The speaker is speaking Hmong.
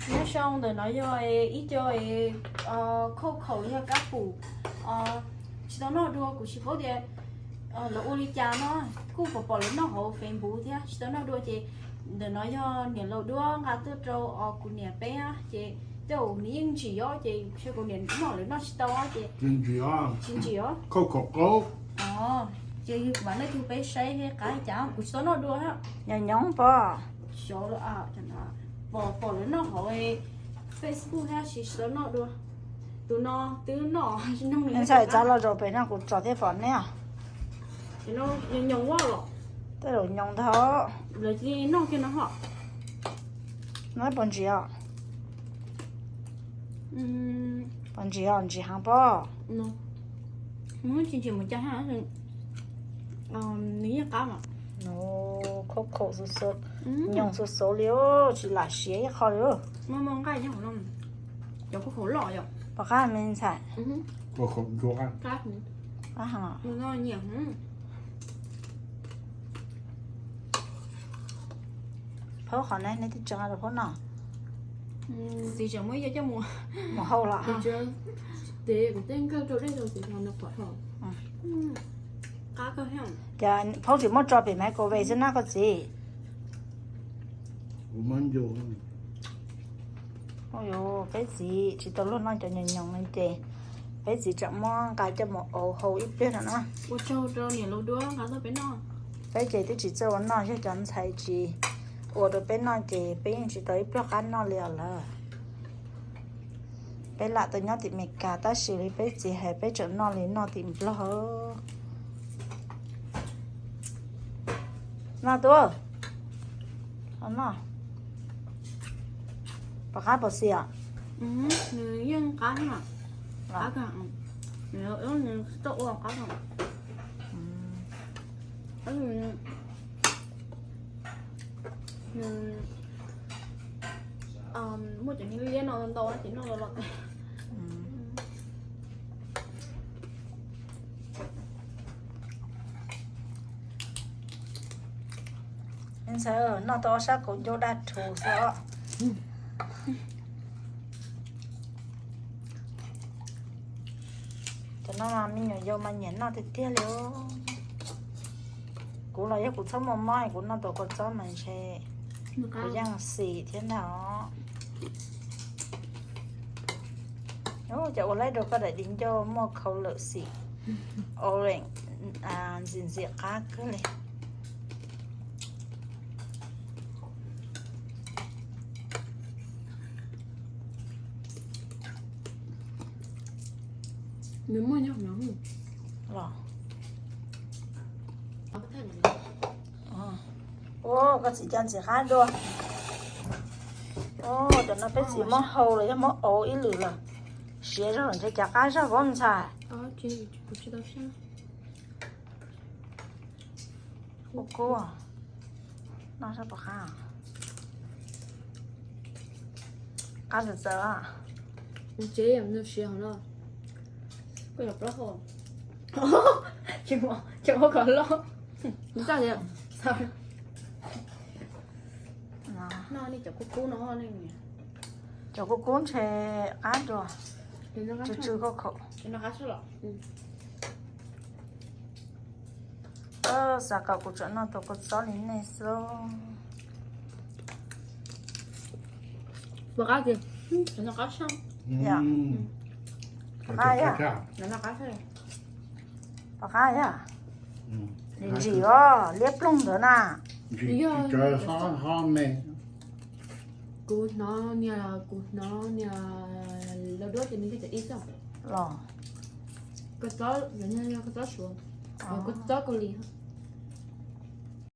Nyob zoo, ntawm no yog ib co khauj khaum los yog kab pum, tsis tau noj dua, kuv tsis paub tias lawv ua li cas no, kuj pom pom lawv noj hauv Facebook thiab tsis tau noj dua ces ntawm no yog niam laus duab nqa tuaj rau kuv niam peb, ces tej zaum nws yeej ntsim os, ces kuv niam noj lawv noj tsis tau ces tsis ntsim os. Ces kuv mam nej tug peb saib qab li cas, kuv tsis tau noj dua. Nyoos nyoos pob. Xyov, pom pom lawv noj hauv Facebook thiab tsis tau noj dua. Tus no twb noj, ntxhais txav los zaum pem no kuv tso thiab pom neb. Nyoos nyoos los? Tej zaum nyoos ntag. Lawv cia li noj kiag no ho. No puas ntsim os? Puas ntsim os? Ntsim heev pob. Nws yeej qab, nws khauj khaum xwb xwb, nyoos xwb xwb li, tsis lam siav ib qho li. Pom qab me ntxhais. Phauj qhov ne, neb twb tso rau phauj noj. Txiv tseem muab ib co coj mus hau los? Ces phauj tsis muab tso pem microwave xwb na koj txiv. Peb txiv tsis tau luag noj cov nyoos nyoos no ces peb txiv tseem muab nqa coj mus auv hau ib pliag no na. Ua tsaug rau niam laus duab nqa tuaj peb noj. Peb ces twb tsis txawj ua noj, yog cov ntxhais tsis ua rau peb noj ces peb yeej tsis tau ib pluag qab noj li os lawm. Peb lam tau nyob tim Meskas tab sis li peb txiv hais peb tseem noj li noj tim Nplog. Noj tuaj. Noj. Pom qab pom xis os? Nws yeej qab, qab kawg, nws tsis tau ua qab. Muaj cov niag liab no ntau ces noj los los. Ntxhais, noj tau ob sab kaus ncauj daj rhuv xwb os. Cov no mas me nyuam yaus mas nyiam noj tiag tiag li. Kuv los yog kuv txhob muaj mob kuv noj tau kua txob mas ntshe kuv yeej xis thiab ntag os. Cov ua laib rau koj daim di ncauj muaj khau lawm xim, orange, ntxim ntxim qab kawg li. Nws muaj nyob los? Ua koj txiv cov ntxim qab dua. Cov no peb txiv muab hau los yog muab auv ib lwm lawm. Siav zog ntshe cov qab zog paub ntxhais. Kub kub. Noj sab pom qab. Qab txawv txawv. Tsev nws siav hov no. Koj yuav plaub hau. Tseem ua kom loj. Noj nej cov kub kub no. Cov kub kub ntshe qab dua. Tsw tsw khauj khaum. Xav kom kuv tseem noj tau kua txob li nej xwb. Pom qab tiag. Pom qab yog. Pom qab yog. Ntsim os, liab ploog ntawd na. Kuv hnov niag, kuv hnov niag laus duab ces nws tias ib txoj los. Kua txob, kua txob Suav, kua txob Kaus Lim.